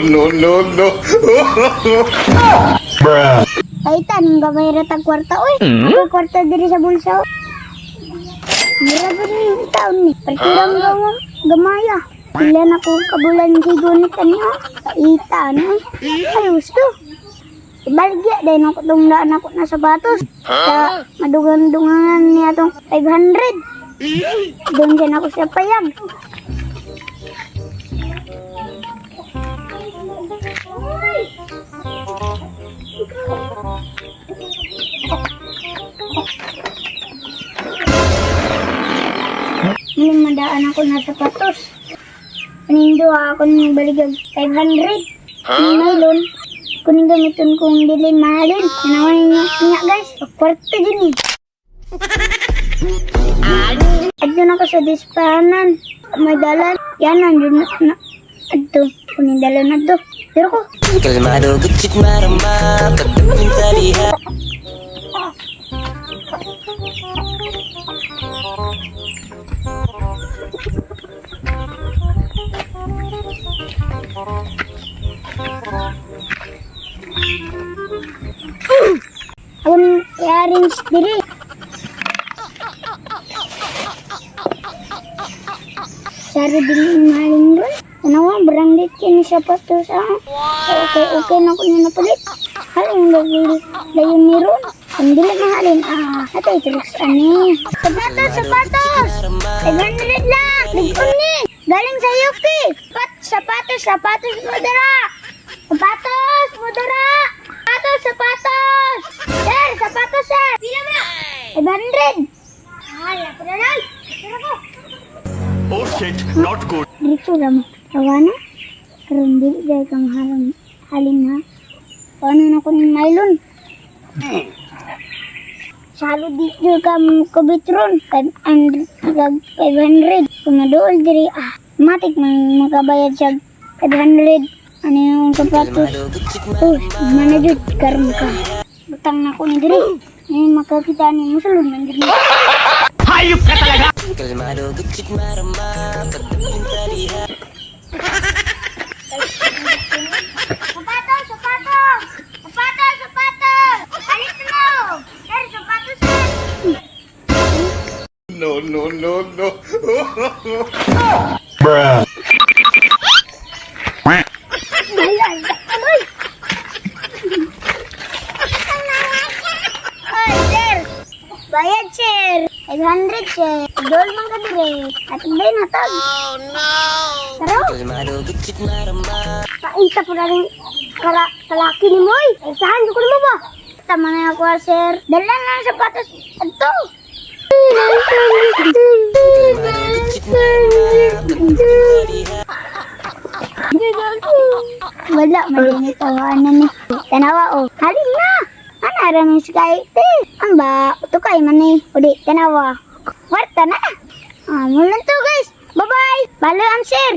No, no, no. Bruh. Ay, tanong gamay ra tag kwarta oy. Ako'y kwarta diri sa bulsa, oh. Mura ba ni taon ni? Partirang gamaya. Pila na ko kabulan sigo ni tani oh. Paita na eh. Ay, gusto. Ibaligya dahil ako tong daan ako na sapatos. Sa madugang-dungan niya tong 500. Doon siya na ako sa payag. Limadaan ako na sapatos. Panindo ako ng baligag 500. Huh? Nylon. Kuning gamiton kung dili mahalin. Tanawan ninyo. Nga guys, kwarto din eh. Adto na ko sa dispahanan. May dalan. Yanan, dun na, na. Adto. Kuning dalan na to. Pero ko, Kalmado gutsit marama pagdating sa liha. Ako ning i-arrange diri. Saro dili mahalin ron. Tanawa, branded kini sapatos ah. Okay, okay na ko niya napalit. Halin gagawin dayon ni ron. Ang dili mahalin ah. Atay tricks ani. Sapatos, sapatos. 500 lang. Nag-on ni. Galing sa UK. Pat, sapatos, sapatos mo dara. Sapatos, mo dara. Sapatos, sapatos. Sir, sapatos, sir. Pila ba? 500. Ay, ako na lang. Pero ko. Oh shit, not good. Dito lang. Tawa na. Karon dili dahil kang harang halin ha. Paano na ko ng nylon? Salo di jud ka kubitron. 500. 500. Kung maduol diri ah. Matik man makabayad siya 500. Ano yung sapatos? Kalmado gutsit Oh, mana jud karon ka. Butang na ko ni diri. Ngayon makakita ni musulod man diri. Kalmado gutsit marama pagdating sa liha. Sapatos, sapatos! Sapatos, sapatos! Alis mo! Sir, sapatos, sir! No, no, no, no. Bruh. Ayan! Amoy! Ay, sir! Bayad, sir! 500, sir! Idol man ka dire. At hindi na tag. Oh, no! Tara! Kalmado gutsit marama. Paita po na rin kala, kalaki ni Moy. Ay, saan ko naman ba? Tama na ako, sir. Dala na ang sapatos. Ito! Kalmado gutsit marama pagdating sa liha. Wala, may tawanan ni. Tanawa, oh. Halin na! Ana, ramin si kay te. Ang ba, utukay man ni. Udi, tanawa. Kwarta na. Ah, mulan to, guys. Bye-bye. Balo ang sir.